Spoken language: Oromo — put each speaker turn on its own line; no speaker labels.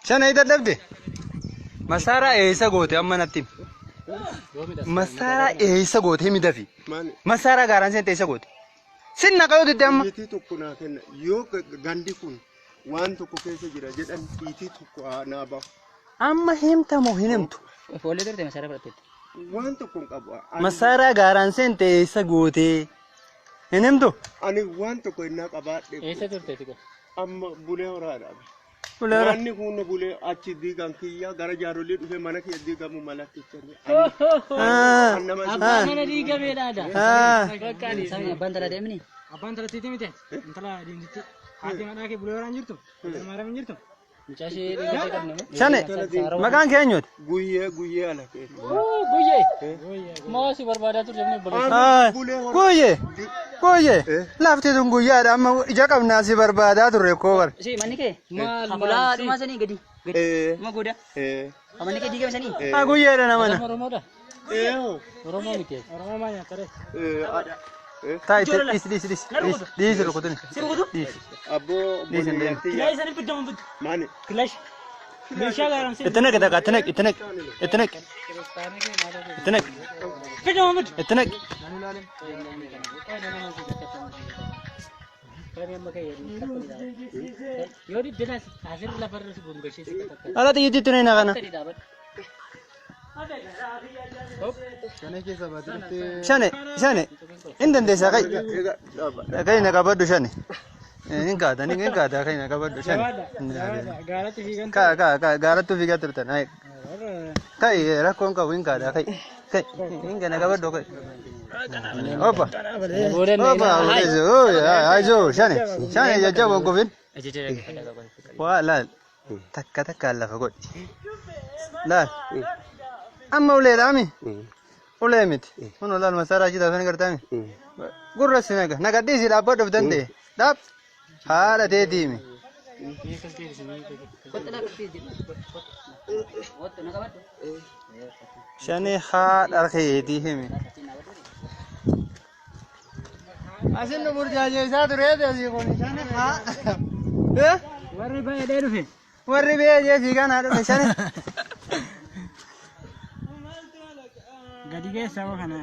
Shanee dadhabde. Masaaraa eessa goote amma natti himi. Masaaraa eessa goote himi dafi.
Maali?
Masaaraa gaaraan seente eessa goote? Sin naqa yoo didde amma.
Xiyyiitii tokko naa kenna. Yoo gandi kun waan tokko keessa jira jedhan xiyyiitii tokko haa naa bahu.
Amma himta moo hin himtu?
Foollee turte masaara fudhatteetti.
Waan tokko hin qabu. Ani-
Masaaraa gaaraan seente eessa goote? Hin himtu?
Ani waan tokko innaa qabaadhe.
Eessa turteeti qofa?
Amma bulee horaadha.
Bulee horaa.
Manni kun bulee achi diigan kiyya gara jaarolii dhufe mana kiyya diigamu malakkichanii.
Ah.
An nama
Abbaa mana diigameedha.
Ah.
Bakka ani. Abbaan talaa deemni.
Abbaan talattiitii miti. Intala diimtitti. Haati manaa kee bulee horaan jirtu. Maariyaam hin jirtu.
Mucaa ishee dhiirota qabna moo?
Shane maqaan kee eenyuuti?
Guyyee guyyee ala kee.
Guyyee. Maa si barbaadaa turte namni obboleessa.
Ah,
Bulee horaa.
Guyyee guyyee lafti tun guyyaadha amma ija qabnaa si barbaadaa turre koo bar.
Si manni kee
Maal
Habulaa
maal
dhumaa sanii gadi. Gadi.
Eh.
Uma gooda.
Eh.
Manni kee diigame sanii.
Ah guyyeedha namana.
Oromoodha.
Eh. hoo.
Oromoo miti.
Oromoo maa nyaata ree?
Eh. Eh.
Taa'e dhiisi dhiisi dhiisi dhiisi dhiisi rukutuni.
Si rukutu?
Dhiisi.
Abboo
Dhiisi hin deemu.
Kilaashi sanii fiddamu fiddu.
Maani?
Kilaashi. Meeshaa gaaraan
Itti naqi takka itti naqi itti naqi itti naqi itti naqi
fiddamu fiddu.
itti naqi.
Yoo diddinas asirra lafarra si gongashee si qaqqabata.
Ala xiyyiitti itti naqana. Shane shane hin dandeessaa kai.
Egaa dhaaba.
Kai na qabadhu shane. Hin kaata hin kaata kai na qabadhu shane.
Gaaratti fiigan.
Ka ka ka gaarattu fiigaa turtan. Hai. Kai rakkoon qabu hin kaata kai. Kai hin kana qabadhu kai. Opa. Opa ayzo shane shane jajjaboo kufin. Waa laal takka takkaan lafa godhi. Laal amma uleedhaami. Ulee miti. Kun laal masaaraa achi taasisanii gartaami. Gurra si naga. Nagadhiisi dhaabbadhuuf danda'e. Dhaab. Haadha teetiimi.
Otto na qabadhu.
Shani haadha keetii himi. Asin nu burjaajeessaa tureeti asii kun shani haadha. Eh?
Warri baay'ee dhufe.
Warri biyya jee kanaa dhufe shani.
Gadi geessaa kana.